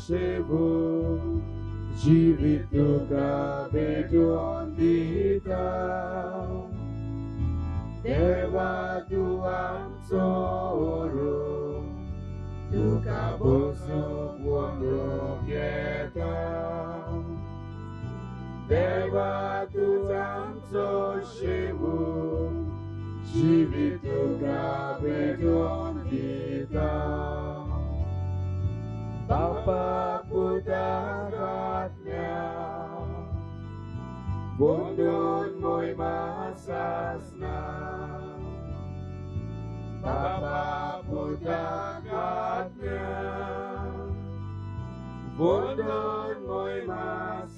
शिवू जिवीत तुका भेटोवन दिता. देवा तूं आमचो ओरू, तुका बसूंक वंदूंक येता. देवा तूं आमचो शिवू, जिवीत तुका भेटोवन दिता. बापा पुताक आत्म्या, वंदून मोहिमा सासना. बापा पुताक आत्म्या, वंदून मोहिमा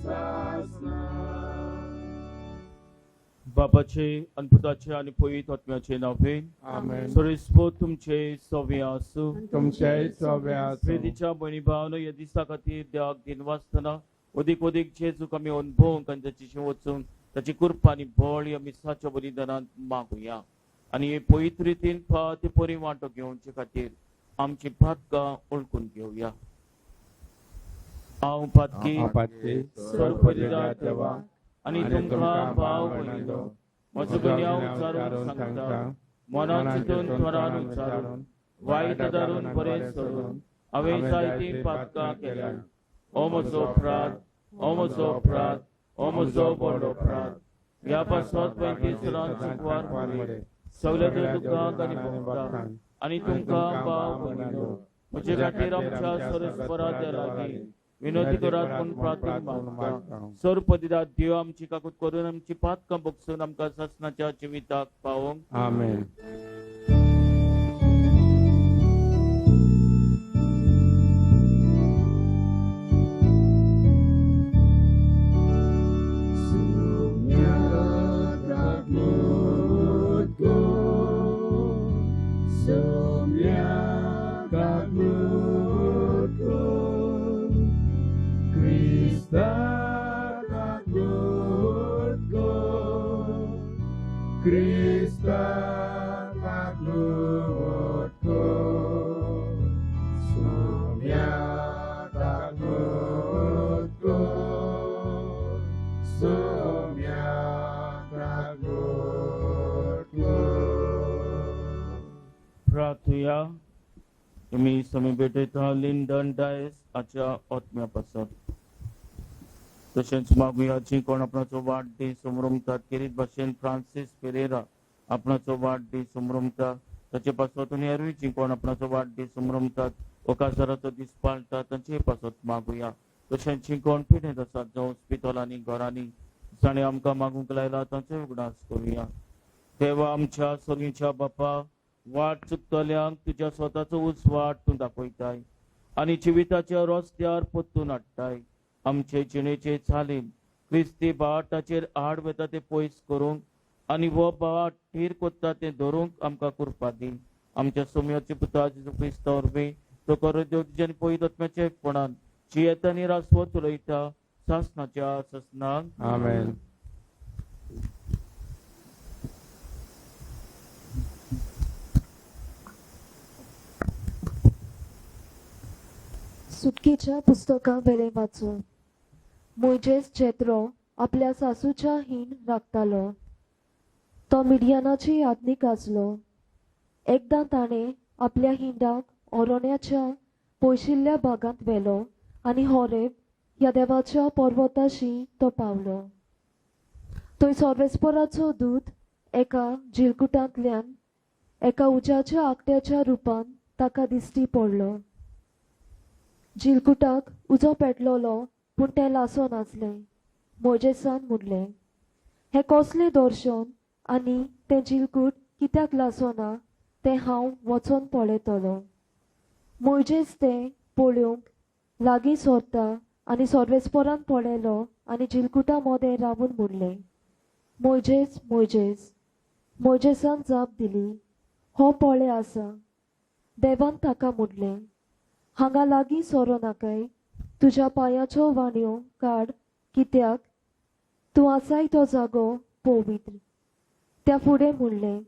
सासना. बापाचे आनी पुताचे आनी पवित्र आत्म्याचे नांवे. आमेन. सर्वेस्पर तुमचे सवे आसूं. तुमचेय सवे आसूं. प्रेतीच्या भयणी भावनो, ह्या दिसा खातीर देवाक दिनवासतना अदीक अदीक जेजूक आमी अणभवंक आनी ताचे वचून ताची कृपा आनी बळ ह्या मिसाच्या बलिदानांत मागुया आनी हे पवित्र रितीन फाव ते परी वांटो घेवचे खातीर आमची पातकां ओळखून घेवया. हांव पातकी पातकी सर्वपरिदा देवा, आनी तुमकां भाव भयणींनो, म्हजो गुन्यांव उचारून सांगता. मनान चिंतून थोरान उचारून, वायट धरून बरें सोडून हांवें जायतीं पातकां केल्या. ओ म्हजो अपराध, ओ म्हजो अपराध, ओ म्हजो व्हड अपराध. ह्या पासत 35 चुकवार सगल्या दुख्खांक आनी भोगता आनी तुमकां भाव भयणींनो, म्हजे खातीर आमच्या सरस्परा लागीं विनोदी करात म्हूण प्रार्थना मागता. सर्वपदिदा देव आमची काकूत करून आमची पातकां बगसून आमकां सासणाच्या जिविताक पावोवंक. आमेन. Krista kaglod ko, sumya kaglod ko, sumya kaglod ko. प्रार्थुया. तुमी समी भेटयता लिंडन डायस हाच्या आत्म्या पासत. तशेंच मागुया जी कोण आपणाचो वाडदीस समरमतात, खेरीत भाशेन फ्रांसीस फेरेरा आपणाचो वाडदीस समरमता ताचे पासत, आनी हेरूय जी कोण आपणाचो वाडदीस समरमतात, ओकासराचो दीस पाळटात तांचे पासत मागुया. तशेंच जी कोण पिडेंत आसात, जावं हॉस्पिटलांनी, घरांनी, जाणें आमकां मागूंक लायला तांचोय उगडास करुया. देवा आमच्या सर्गीच्या बापा, वाट चुकतल्यांक तुज्या स्वताचो उजवाड तूं दाखयताय आनी जिविताच्या रस्त्यार परतून हाडटाय. आमचे जिणेचे चालीन क्रिस्ती बाट ताचेर आड वता ते पयस करूंक आनी हो बाट थीर कोत्ता तें धरूंक आमकां कृपा दी. आमच्या सोम्याचे पुता जेजू क्रिस्ता वरवीं, तो करो देव तुज्या आनी पवित्र आत्म्याच्या एकपणान जियेता आनी रासवत उलयता सासणाच्या सासणाक. आमेन. सुटकेच्या पुस्तका वेलें वाचूं. मोयजेस जेत्रो आपल्या सासूच्या हीण राखतालो. तो मिडियानाची यादनीक आसलो. एकदां ताणें आपल्या हिंडाक ओरोण्याच्या पयशिल्ल्या भागांत व्हेलो आनी होरेब ह्या देवाच्या पर्वताशी तो पावलो. थंय सर्वेस्पराचो दूत एका जिलकुटांतल्यान एका उज्याच्या आकट्याच्या रुपान ताका दिश्टी पडलो. जिलकुटाक उजो पेटलोलो, पूण तें लासो नासलें. मोजेसान म्हणलें, हें कसलें दर्शन आनी तें जिलकूट कित्याक लासो ना तें हांव वचोन पळयतलो. मोयजेस तें पळोवंक लागीं सरता आनी सर्वेस्परान पळयलो आनी जिलकुटा मदें रावून म्हणलें, मोयजेस, मोयजेस. मोयजेसान जाप दिली, हो पळय आसा. देवान ताका म्हणलें, हांगा लागीं सोरो नाकाय, तुज्या पांयाच्यो वाणयो काड, कित्याक तूं आसाय तो जागो पवित्र. त्या फुडें म्हणलें,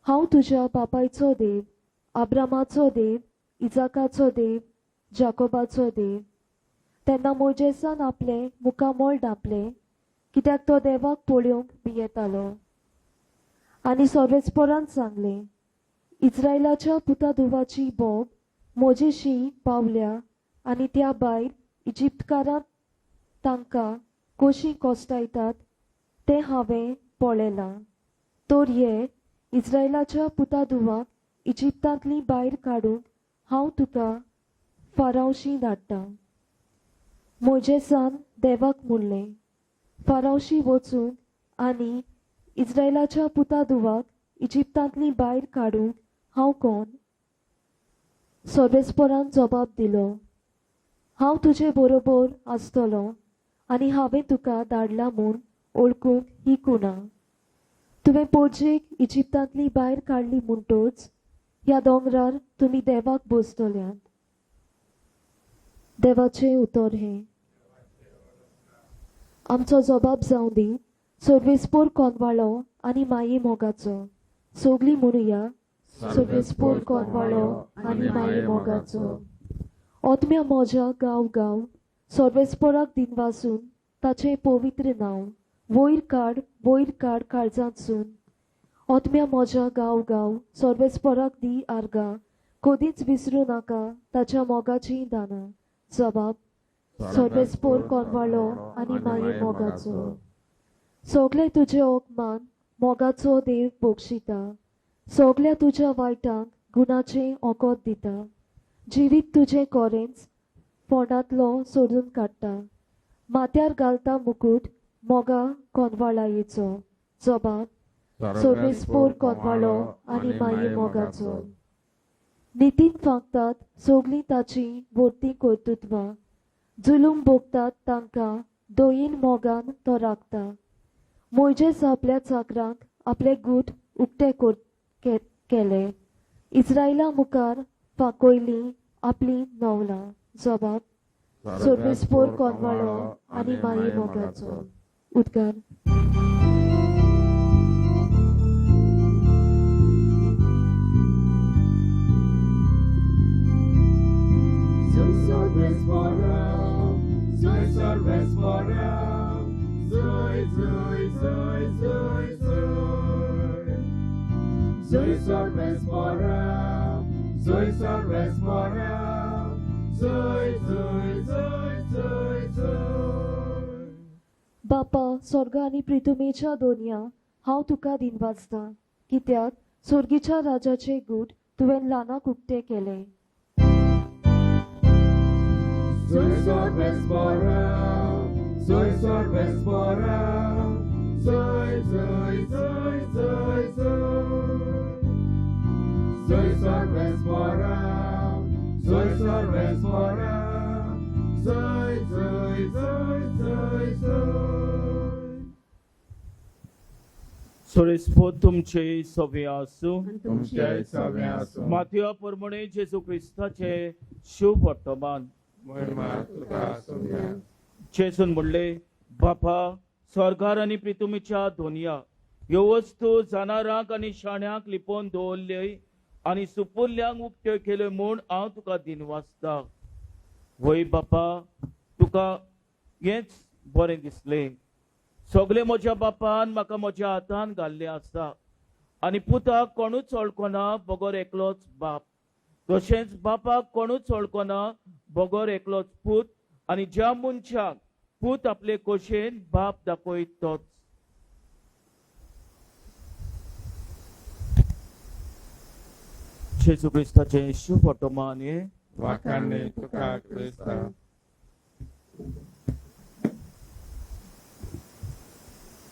हांव तुज्या बापायचो देव, आब्रामाचो देव, इजाकाचो देव, जाकोबाचो देव. तेन्ना मोजेसान आपलें मुखामळ धांपलें, कित्याक तो देवाक पळोवंक भियेतालो. आनी सर्वेस्परान सांगलें, इस्रायलाच्या पुता धुवाची बोब म्हजेशी पावल्या आनी त्या भायर इजिप्तकारांत तांकां कशीं कोसटायतात तें हांवें पळयलां. तर ये, इस्रायलाच्या पुता धुवाक इजिप्तांतली भायर काडूंक हांव तुका फारावशी धाडटा. मोजेसान देवाक म्हणलें, फारावशी वचूंक आनी इस्रायलाच्या पुता धुवाक इजिप्तांतली भायर काडूंक हांव कोण? सर्वेस्परान जबाब दिलो, हांव तुजे बरोबर आसतलो आनी हांवें तुका धाडला म्हूण वळखूंक ही कुणा. तुवें पोरजेक इजिप्तांतली भायर काडली म्हणटच ह्या दोंगरार तुमी देवाक बसतल्यात. देवाचें उतर हें. आमचो जबाब जावं दी सर्वेस्पोर कोनवाळो आनी माये मोगाचो. सगलीं म्हणुया, सर्वेस्पोर कोनवाळो आनी माये मोगाचो. ओतम्या म्हज्या गांव गांव सर्वेस्पोराक दिनवासून ताचें पवित्र नांव वयर काड, वयर काड काळजांतसून. ओतम्या म्हज्या गांव गांव सर्वेस्पोराक दी आर्गां, कदींच विसरूं नाका ताच्या मोगाचीं दानां. जबाब सर्वेस्पोर कोनवाळो आनी माये मोगाचो. सगळे तुजे ओकमान मोगाचो देव बक्षिता, सगळ्या तुज्या वायटांक गुणाचें ओकोत दिता. जिवीत तुजें कोरेंच फोंडांतलो सोडून काडटा, माथ्यार घालता मुकूट मोगा कोनवाळायेचो. जबाब सर्वेस्पोर कोनवाळो आनी माये मोगाचो. नितीन फांकतात सगलीं ताचीं वर्ती कर्तृत्वां, जुलूम भोगतात तांकां दयेन मोगान तो राखता. मोयजेस आपल्या चाकरांक आपले गूट उक्ते केले, इस्रायला मुखार फांकयली आपली नवलां. जबाब सर्वेस्पोर कोनवाळो आनी माये मोगाचो. उद्गार. Zoe Sarvesvara, Zoe, Zoe, Zoe, Zoe, Zoe. Zoe Sarvesvara, Zoe Sarvesvara, Zoe, Zoe, Zoe, Zoe, Zoe. बापा स्वर्ग आनी प्रितुमेच्या दोनया, हांव तुका दिनवासता, कित्याक स्वर्गीच्या राजाचे गूट तुवें ल्हानाक उक्ते केले. Zoe Sarvesvara, Zoe Sarvesvara, Zoe, Zoe, Zoe, Zoe, Zoe. Zoe Sarvesvara, Zoe Sarvesvara, Zoe, Zoe, Zoe, Zoe, Zoe. सर्वेस्पोर तुमचे सवे आसूं. तुमचे सवे आसूं. मातया प्रमाणे जेजू क्रिस्ताचे शुभ वर्तमान. महिमा तुका आसूया. जेजून म्हणले, बापा स्वर्गार आनी प्रितुमीच्या दोनया, ह्यो वस्तू जनावरांक आनी शाण्यांक लिपोवन दवरल्यो आनी सुपुल्ल्यांक उक्त्यो केल्यो म्हूण हांव तुका दिनवासता. वय बापा, तुका हेंच बरें दिसलें. सगळें म्हज्या बापान म्हाका म्हज्या हातान घाल्लें आसा आनी पुताक कोणूच वळखना बगर एकलोच बाप, तशेंच बापाक कोणूच वळखना बगर एकलोच पूत, आनी ज्या मनशाक पूत आपले खोशेन बाप दाखयत तोच. जेजू क्रिस्ताचें शुभ वर्तमान हें. वाखाणणी तुका क्रिस्ता.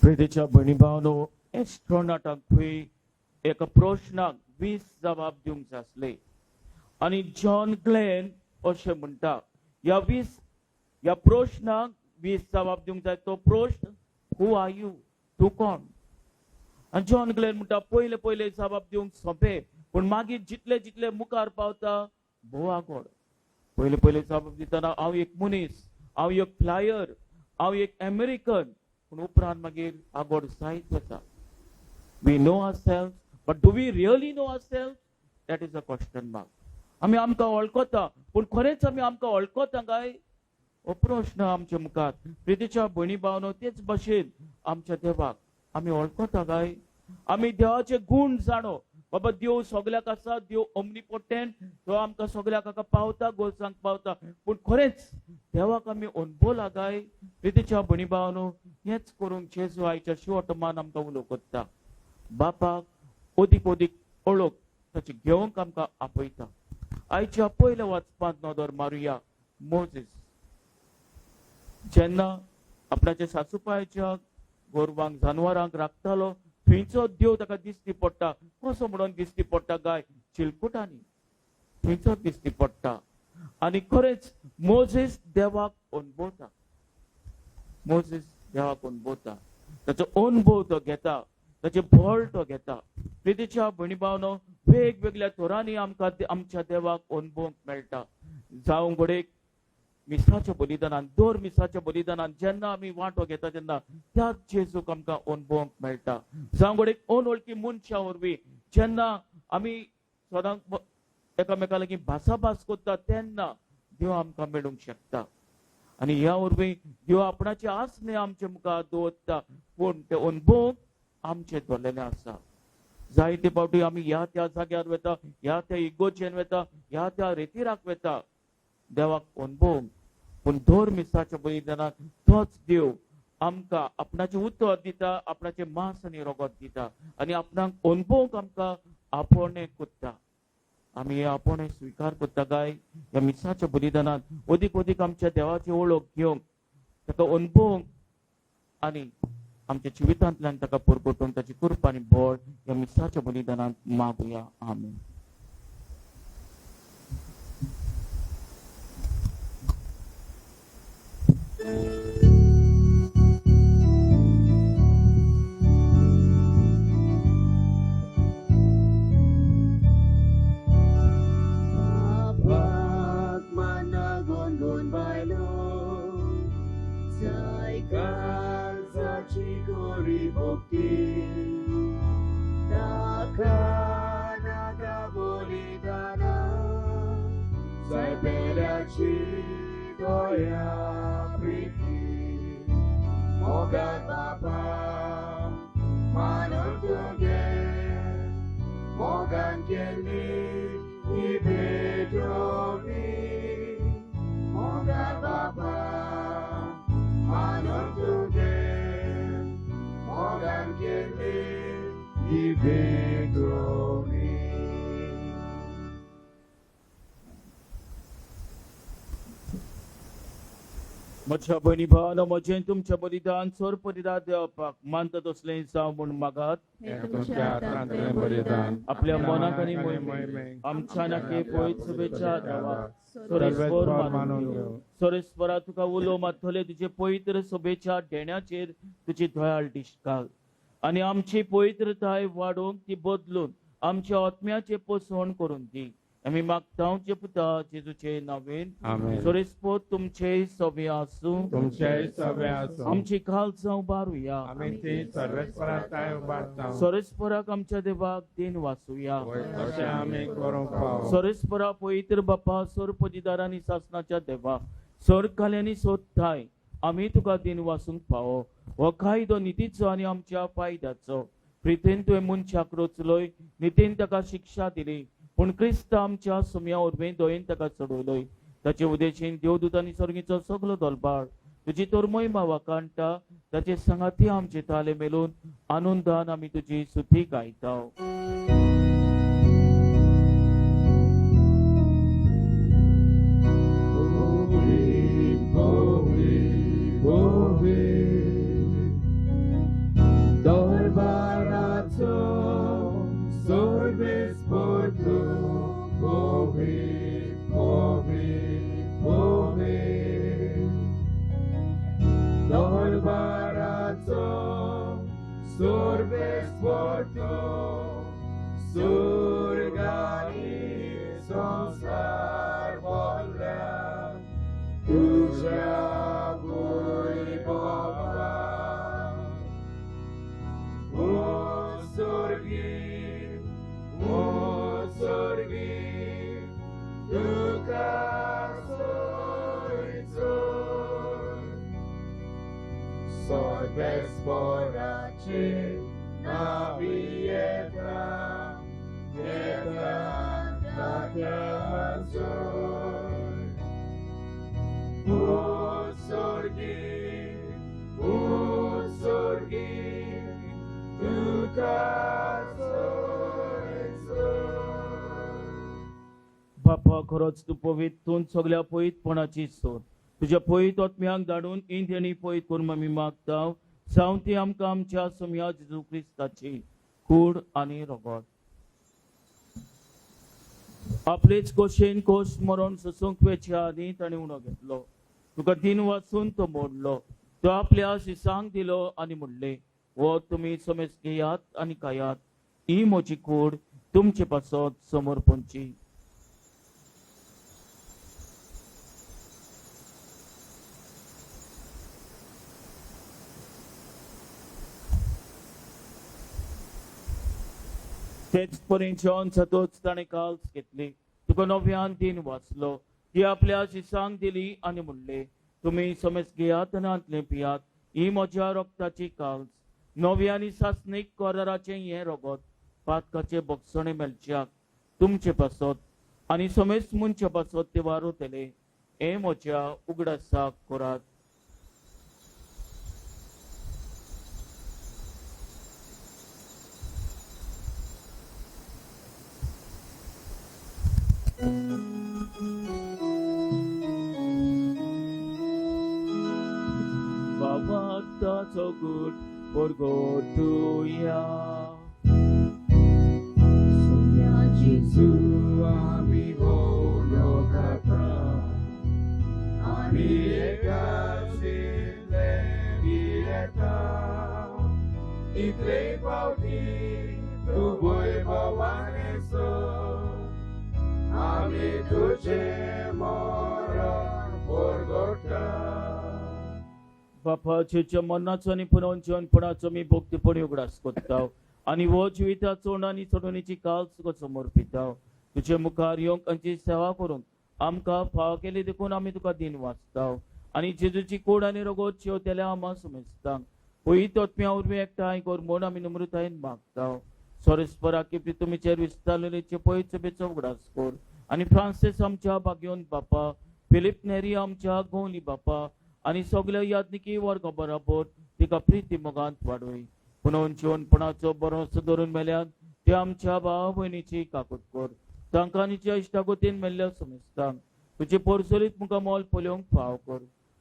प्रितीच्या भयणी भावनो, एस्ट्रोनॉटाकूय एका प्रश्नाक 20 जबाब दिवंक जाय आसले आनी जॉन ग्लेन अशें म्हणटा, ह्या 20 ह्या प्रश्नाक 20 जबाब दिवंक जाय. तो प्रश्न, हू are you, तूं कोण? आनी जॉन ग्लेन म्हणटा, पयले पयले जबाब दिवंक सोंपें, पूण मागीर जितले जितले मुखार पावता भोव आगोड. पयले पयले जबाब दितना हांव एक मनीस, हांव एक फ्लायर, हांव एक अमेरिकन, पूण उपरांत मागीर आगोड जायत वता. We know ourselves, but do we really know ourselves? That is a question mark. आमी आमकां वळखता, पूण खरेंच आमी आमकां वळखता काय? हो प्रश्न आमच्या मुखार. प्रितीच्या भयणी भावनो, तेच भशेन आमच्या देवाक आमी वळखता काय? आमी देवाचे गूण जाणो, बाबा देव सगल्याक आसा, देव ओमनीपोटेंट, तो आमकां सगल्याक हाका पावता, गोरसांक पावता, पूण खरेंच देवाक आमी अणभवला काय? प्रितीच्या भयणी भावनो, हेंच करूंक जेजू आयच्या शिवटमान आमकां उलो करता. बापाक ओदीक ओदीक ओळख ताची घेवंक आमकां आपयता. आयच्या पयल्या वाचपांत नदर मारुया. मोझीस जेन्ना आपणाच्या सासूपायच्या गोरवांक जानवरांक राखतालो, थंयचो देव ताका दिसती पडटा. कसो म्हणून दिसती पडटा गाय? चिलकुटांनी थंयचो दिसती पडटा. आनी खरेंच मोझीस देवाक अणभवता. मोझीस देवाक अणभवता, ताचो अणभव तो घेता, ताचें बळ तो घेता. प्रितीच्या भयणी भावनो, वेगवेगळ्या तरांनी आमकां आमच्या देवाक अणभवंक मेळटा. जावं घडयेक मिसाच्या बलिदानान, दर मिसाच्या बलिदानान जेन्ना आमी वांटो घेता तेन्ना त्याच जेजूक आमकां अणभवंक मेळटा. जावं घडयेक अनवळखी मनशां वरवीं जेन्ना आमी सदांच एकामेका लागीं भासाभास करता तेन्ना देव आमकां मेळूंक शकता. आनी ह्या वरवीं देव आपणाचे आसणे आमचे मुखार दवरता, पूण ते अणभवंक आमचे धरलेले आसा. जायते फावटी आमी ह्या त्या जाग्यार वता, ह्या त्या इगोचेन वता, ह्या त्या रेतिराक वता देवाक अणभवंक, पूण दर मिसाच्या बलिदानाक तोच देव आमकां आपणाचें उतर दिता, आपणाचें मांस आनी रगत दिता आनी आपणाक अणभवंक आमकां आपोवणें करता. आमी हे आपोवणें स्विकार करता काय? ह्या मिसाच्या बलिदानांत अदीक अदीक आमच्या देवाची वळख घेवंक, ताका अणभवंक आनी आमच्या जिवितांतल्यान ताका परगटून ताची कृपा आनी बळ ह्या मिसाच्या बलिदानांत मागुया. आमेन. Bapak managun bailo Zaikan sachikuri bukti Takana bolidana Zai pelachi goya priti Mogan Bapa manuntuge Mogan keli Ibedromi Mogan Bapa manuntuge Mogan keli Ibedromi. म्हज्या भयणी भावानो, म्हजें तुमचें बलिदान सोरपरिदा देवपाक मानता तसलें जावं म्हूण मागात. हे तुमच्या हातांतलें बलिदान आपल्या मनाक आनी मोहिमेक आमच्या नाके पळयत शुभेच्छा देवा सर्वेस्पर सरेस्वर मानून घेवं. सरेस्वरा, तुका उलो मारतले तुजे पवित्र शुभेच्छा देण्याचेर तुजी दयाळ दिश्ट आनी आमची पवित्रताय वाडोवंक ती बदलून आमच्या आत्म्याचें पोसवण करून दी. आमी मागता तुजे पुता जेजूचे नांवेन. आमेन. सरेस्पर तुमचे सवे आसूं. तुमचेय सवे आसूं. आमची काल जावं बारुया. आमी ती सर्वेस्पराताय उबारता. सरेस्पराक आमच्या देवाक दिन वाचुया. तशें आमी करूंक पाव. सरेस्परा पवित्र बापा, सोरपदीदार आनी सासणाच्या देवा, सोरकाल्यांनी सोदताय आमी तुका दिन वासूंक पावो. हो कायदो नितीचो आनी आमच्या फायद्याचो. प्रितीन तुवें मनशाक रचलोय, नितीन ताका शिक्षा दिली, पूण क्रिस्त आमच्या सुम्या वरवीं दयेन ताका चडवलोय. ताचे उदेशीन देवदूत आनी सर्गीचो सगलो दलबाळ तुजी तर महिमा वाखाणटा. ताचे सांगाती आमचे ताले मेलून आनंदान आमी तुजी सुती गायता. Holy, holy, holy, दरबाराचो सर्वेस्पर तूं, holy, holy, holy. दरबाराचो सर्वेस्पर तूं, सुर्गानी संवसार भरला तुझ्या वैभवान. ओ स्वर्गी, ओ स्वर्गी, तुका सोयचो. Sorvesperace navieta Yeta Takazoi Usorgi Usorgi Tuka बापा खरोच तूं पवित्र तूं सगल्या पवित्रपणाची सोद तुज्या पवित्र आत्म्याक धाडून इंद्रियांनी पवित्र करून आमी मागता जावं ती आमकां आमच्या सोम्या जेजू क्रिस्ताची कूड आनी रगत. आपलेच कोशेन कोश मरण सोसूंक वेच्या आदीं ताणें उणो घेतलो, तुका दिन वाचून तो मोडलो, तो आपल्या शिसांक दिलो आनी म्हणलें, हो तुमी समेज घेयात आनी खायात, ही म्हजी कूड तुमचे पासत समर्पणची. तेच परी जेवण जातच ताणें काल्स घेतली, तुका नव्यान दिन वाचलो, ती आपल्या शिसांक दिली आनी म्हणलें, तुमी समेज घेयात आनी हांतलें पियात, ही म्हज्या रक्ताची काल्स, नव्या आनी सासणीक कराराचें हें रगत पातकाचें बक्षणें मेळच्याक तुमचे पासत आनी समेज मनच्या पासत तें वारवतलें, हें म्हज्या उगडासाक करात. Baba so good for go to ya. Sonia Jesu ami vono kata ami ekasile vieta itre pauti tu voi bavaneso ami tuche moron porgota. बापाच्या मरणाचो आनी पुनर्जीवनपणाचो आमी भक्तीपणी उगडास करता आनी हो जिविताचो आनी चडवणीची काल तुका समर्पिता. तुजे मुखार येवंक आनी सेवा करूंक आमकां फावो केली देखून आमी तुका दिन वाचता आनी जेजूची कोड आनी रगत शेवतेल्या आमा समजता पयत आत्म्या वरवीं एकठांय कर म्हूण आमी नम्रतायेन मागता. सोरेस्परा की तुमीचेर विस्तारलेले पयत सभेचो उगडास कर आनी फ्रांसीस आमच्या भाग्योन बापा, फिलीप नेरी आमच्या गोंली बापा आनी सगल्या याज्ञिकी वर्गा बराबर तिका प्रिती मोगांत वाडय. पुनोवन जिवनपणाचो बरोसो धरून मेल्यान ते आमच्या भाव भयणीची काकूत कर, तांकां निच्या इश्टागतीन मेल्ल्या समेस्तांक तुजे पोरसोलीत मुखार मोल पळोवंक फाव कर.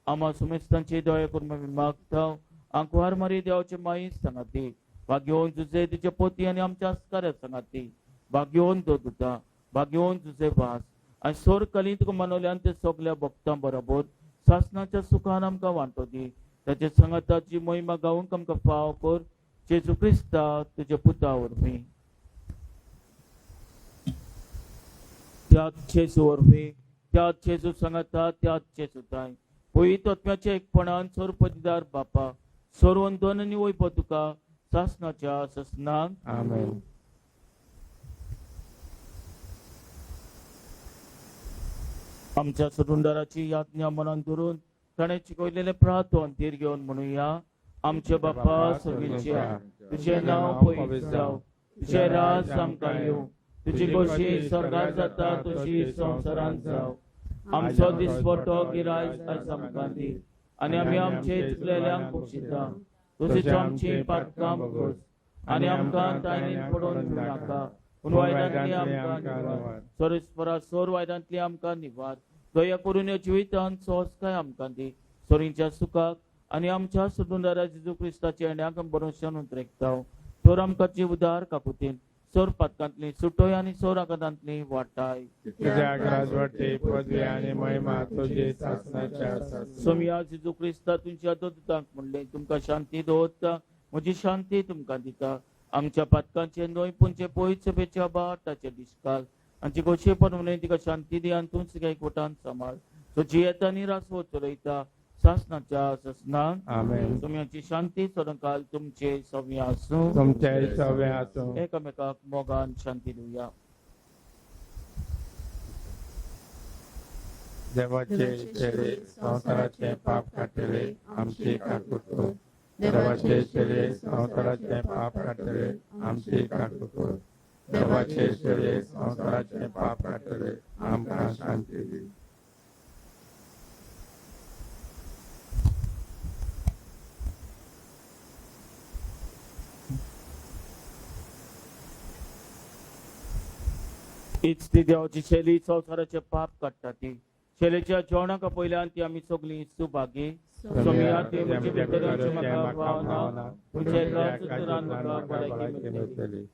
आमा समेस्तांची दया करून आमी मागता. आंकवार मारी देवाचे माई सांगाती, भाग्योवन तुजे तुजे पोती आनी आमच्या आस्काऱ्या सांगाती, भाग्योवन तो दुता, भाग्योवन तुजे भास आनी सोर कली तुका मनवल्यान ते सगल्या भक्तां बरोबर सासणाच्या सुखान आमकां वांटो दी. ताचे सांगाताची महिमा गावंक आमकां फाव कर, जेजू क्रिस्ता तुज्या पुता वरवीं. त्याच जेजू वरवीं, त्याच जेजू सांगाता, त्याच जेजू ताय पवित्र आत्म्याच्या एकपणान सर्वपदीदार बापा, सर्वंदन आनी वैभव तुका सासणाच्या सासणाक. आमेन. आमच्या सरुंदाराची याज्ञा मनान धरून ताणें शिकयलेलें प्रार्थन धीर घेवन म्हणुया. आमचे बापा सर्गेच्या, तुजें नांव पवित्र जावं, तुजें राज आमकां येवं, तुजी खोशी स्वर्गार जाता तशी संवसारांत जावं. आमचो दिसपट्टो गिरायक आयज आमकां दी आनी आमी आमचे चुकलेल्यांक बक्षिता, तशीच आमची पातकां भोगस आनी आमकां तायनीन पडोवन दिवं नाका, पूण वायटांतली आमकां निवार. सोरेस्परा सोर वायटांतली आमकां निवार. दया करून ह्या जिवितांत सोंसकाय आमकां दी, सोरींच्या सुखाक आनी आमच्या सोडूनदारा जेजू क्रिस्ताच्या येण्याक आमी भरोश्यान उतरेकता. तर आमकां जीव उदार काकुतीन सोर पातकांतली सुटोय आनी सोर आघातांतली वाटाय. तुझ्या राजवटी पदवी आनी महिमा तुझी सासणाच्या सासणाक. सोमया जेजू क्रिस्ता तुमच्या दुतांक म्हणलें, तुमकां शांती दवरता, म्हजी शांती तुमकां दिता. आमच्या पातकांचे न्हय पूण जे पयत सभेच्या बाट ताचे दिसकाल आमची गोशे पण तिका शांती दी आनी तूंच तिका एकवटान सांबाळ. सो जियेता आनी रासवो चलयता सासणाच्या सासणाक. आमेन. सोम्याची शांती सदांकाल तुमचे सव्य आसूं. तुमचे सवे आसूं. एकामेकाक मोगान शांती दिवया. देवाचे चेडे संवसाराचे पाप काडटले आमची काकूत कर. देवाचे शरीर संवसाराचे पाप काडटले, आमची काकूट कर. देवाचे शरीर संवसाराचे पाप काडटले, आमकां शांती दी. हीच ती देवाची शैली संवसाराचे पाप काडटा ती शैलेच्या जेवणाक पयल्यान ती आमी सगळीं सुभागी. सोमया ती म्हजे भितर आमचे म्हाका भावना, तुमच्या एकाच उतरान म्हाका भलायकी मेळटली.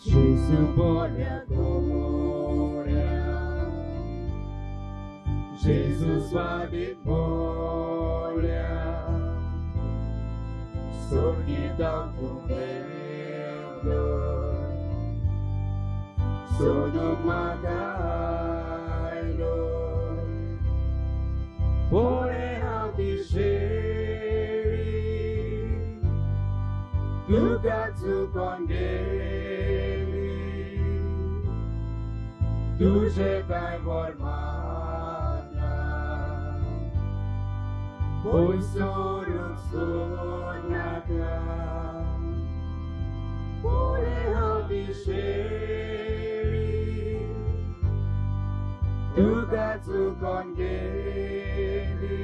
Gesù voglio gloria, Gesù sua voglia, sorgita tu sono magailo, pone altisheri, duka tu kondeli, duše taj vormana, poi sorum sonaka, pone altisheri, duka tu kondeli,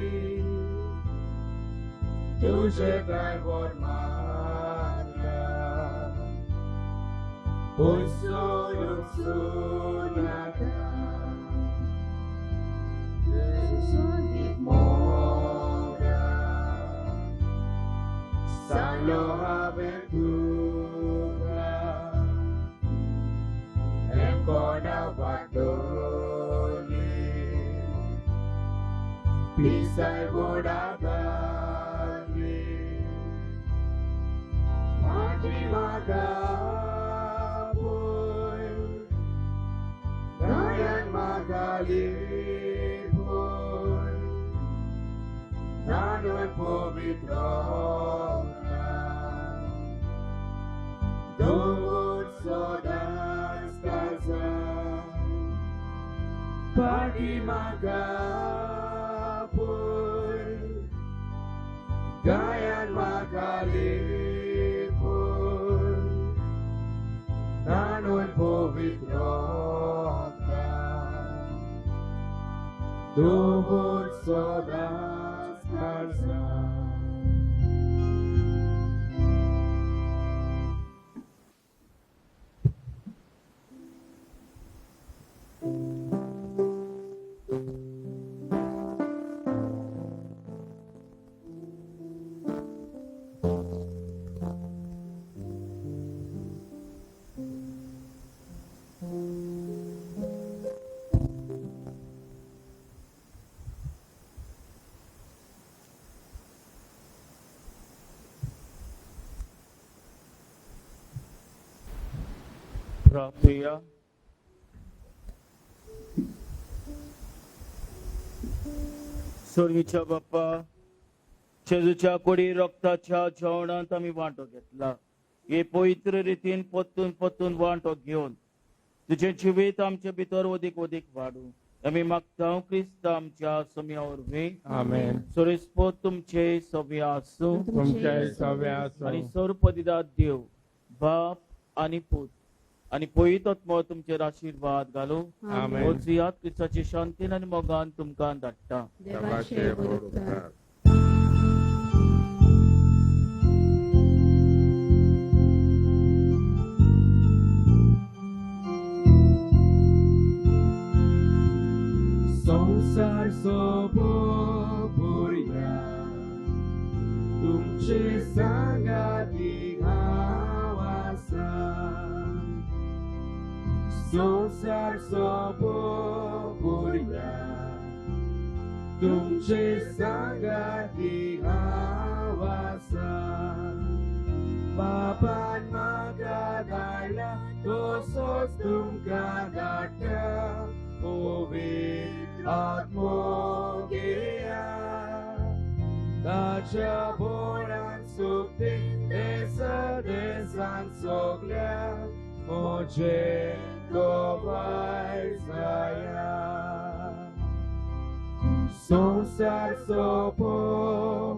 duše taj vormana, poi sorum sonaka, mora, salo aventura, ancora guardoli, pisa e voradali, Madri Magapoi, Ryan Magalipoi, Nanoy Povitrona, Dovud Sodas Kaza, Pagi Magapoi, Gayan Magalipoi, Nanoy Povitrona, Dovud Sodas Kaza. प्रार्थुया. सोर्गीच्या बाप्पा, जेजूच्या कुडी रक्ताच्या जेवणांत आमी वांटो घेतला. हे पवित्र रितीन परतून परतून वांटो घेवन तुजें जिवीत आमचे भितर अदीक अदीक वाडूं आमी मागता क्रिस्त आमच्या सोम्या वरवीं. आमेन. सोरेस्पोत तुमचे सव्या आसूं. तुमचे सव्या आनी आसूं. सर्वपदिदा देव बाप आनी पूत आनी पवित्र तुमचेर आशिर्वाद घालूं. आमेन. वचयात क्रिस्ताचे शांतीन आनी मोगान तुमकां धाडटा. देवाचे व्हड उपकार. संसार सोबो पुरया, तुमचे सांगाती हांव आसा. संसार सोबो पुरया, तुमचे तुमचे सांगाती हांव आसा. बापान म्हाका धाडला तसोच तुमकां धाडटा पवित्र आत्मो घेया. ताच्या बोळान सुकते देसा देसान सगल्या म्हजे गवाय जाया. संवसार सोंपो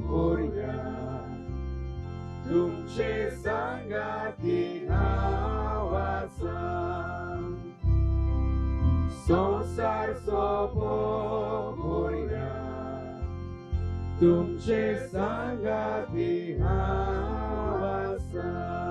उरया तुमचे सांगाती हांव आसा. संवसार सोंपो उरया तुमचे सांगाती हांव आसा.